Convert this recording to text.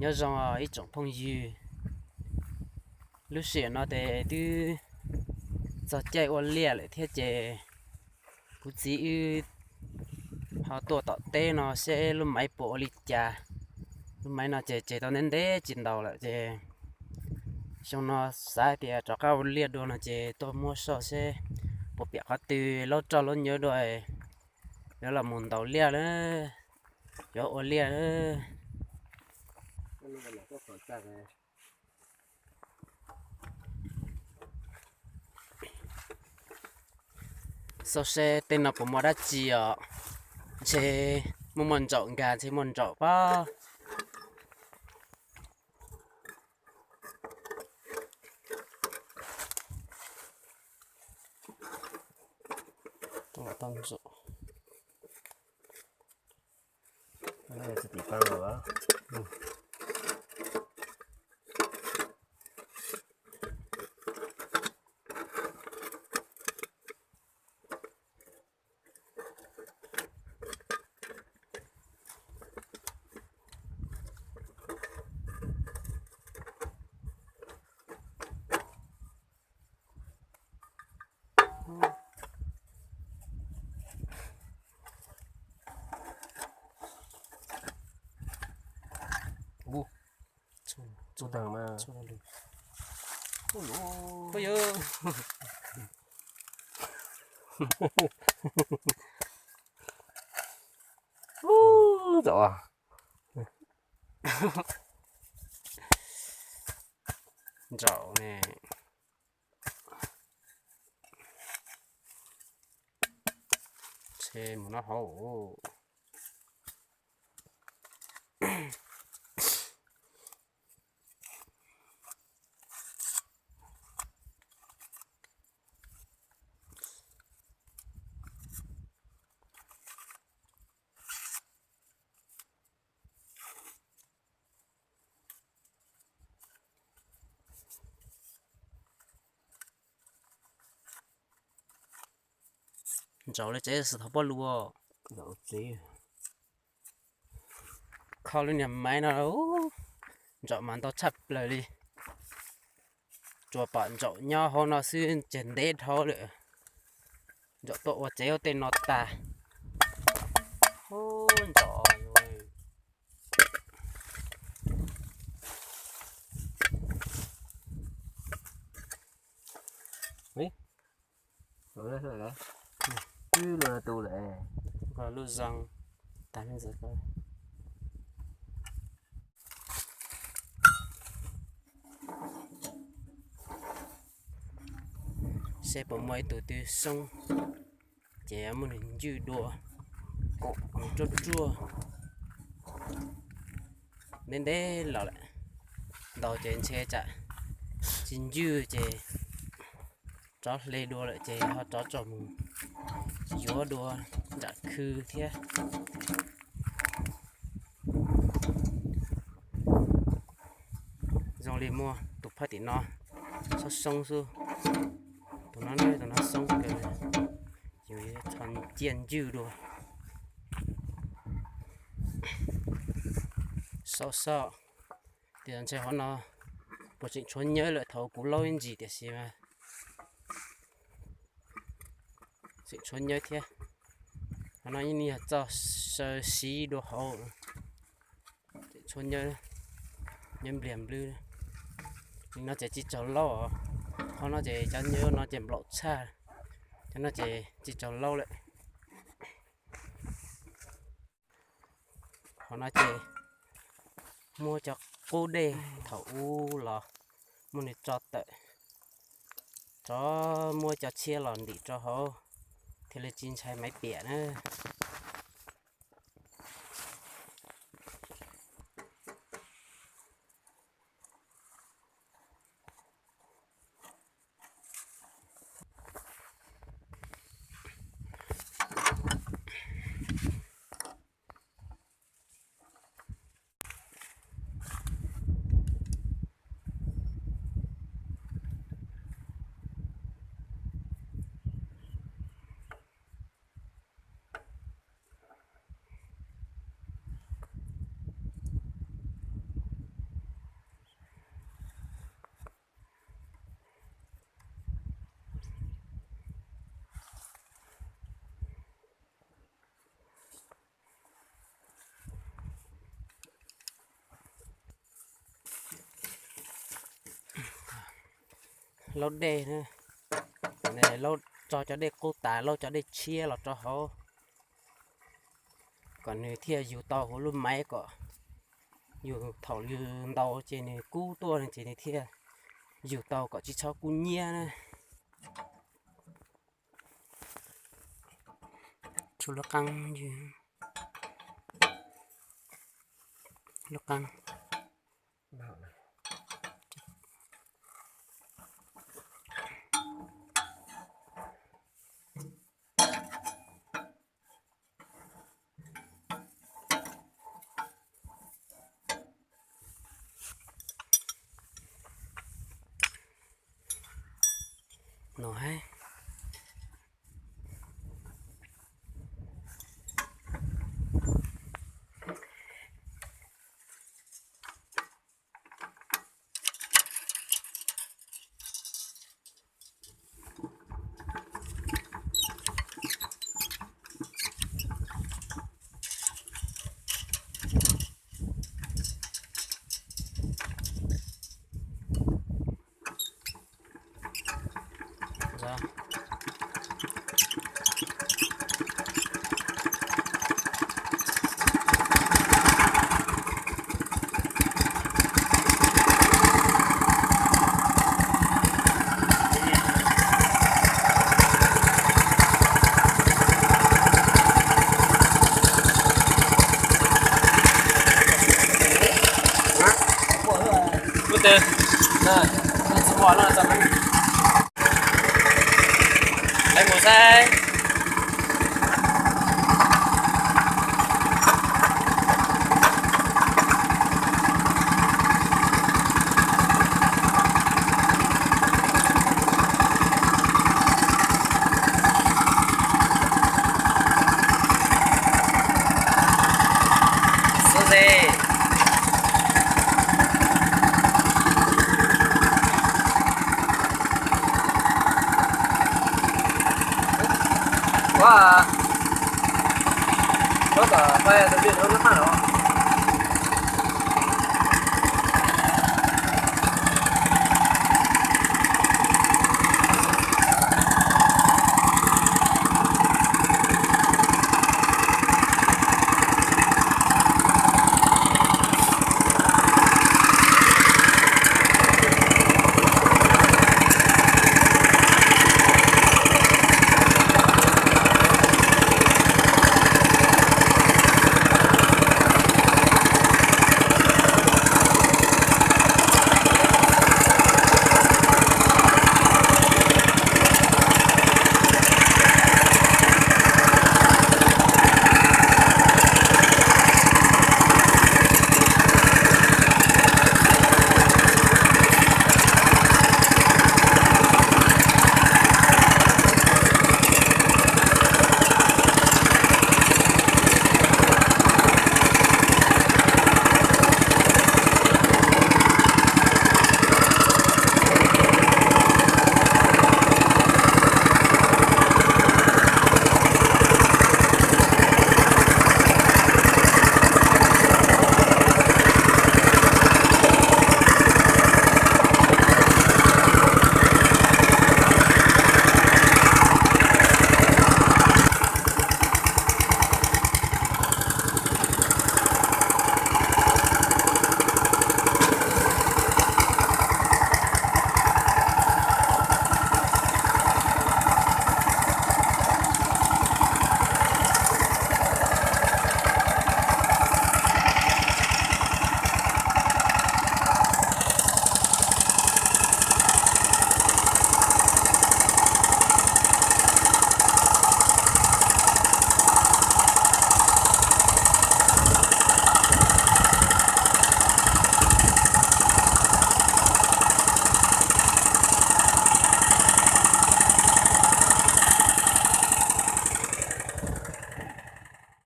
Nyob zoo ib tsoom phooj ywg, lub sij hawm no ces twb txog caij ua liaj lawm thiab ces kuv txiv wb ho tuaj tom teb no seb lub maiv puas ua li cas. Lub maiv no ces tseg tau ntev ntev tsis ntaus lawm ces xyoo no xav tias rov qab ua liaj dua no ces tuaj muab soj seb puas piam qhov twg, laub roj laub nyuv dua, yuav los mus ntaus liaj lawm, yuav ua liaj lawm. Xauj seb tej no puas muaj dab tsi os, ntshe muaj muaj ntsaum nkag, ntshe muaj ntsaum pob. Ntsaum ne. Ntshe mus noj hauv. Ntsaum li tsev xwm thov poj lus. Kho lub niag maiv no, ntsaum mas ntau tshaj plaws li. Tsuas pom ntsaum nyob hauv no xwb ces ntev dhau lawm. Ntsaum tuaj ua tsev ua tej no tas. Ntsaum. Twb lub no tu lawm. Lub zoo tag me ntxwv ko. Seb puas muaj ib tug twg soob ces muab nws ncwj dua, kom nws ruaj ruaj. Ntev ntev los lawm, ntaus ces ntshe tsam tsis ncwj ces rov hle dua lawm ces ho rov tso mus yuav dua nram khw thiab. Zoo li muaj tus phaj tim no soob soob xwb. Tus no, tus no soob kawg, yus yuav txhob cia ncwj dua. Xauj xauj tias ntshe qhov no puas tseem tshuav nyawb lawm, thaum kuv laub ib ntsis tiam sis mas tseem tshuav nyawb thiab. Qhov no yeej yog txoj saw siv dua hauv. Tseem tshuav nyawb, nyawb npliag nplwb. Li no ces tsis tsaug laub os. Qhov no ces cov nyawb no ces nplaum tshaj, cov no ces tsis tsaug laub lawm. Qhov no ces muab cov qub dej thaum ub los muab nws tso tawm, tso muab cov tshiab los ntim rau hauv thiaj li tsis ntshai maiv piam na. Laub dej na, laub, tso cov dej qub tas, laub cov dej tshiab los rau hauv, kom nws thiaj yug tau huv lub maiv kom yug thaum yug ntaus ces nws kub tuaj no ces nws thiaj yug tau kom tsis txhob kub nyiab na. Tshuav lub qeeb, lub qeeb. No hab. Lub twg? Lub txiv muas no. Lawv mus saib. Xub ze. Ua, ua kom pab tus twg lub nab los.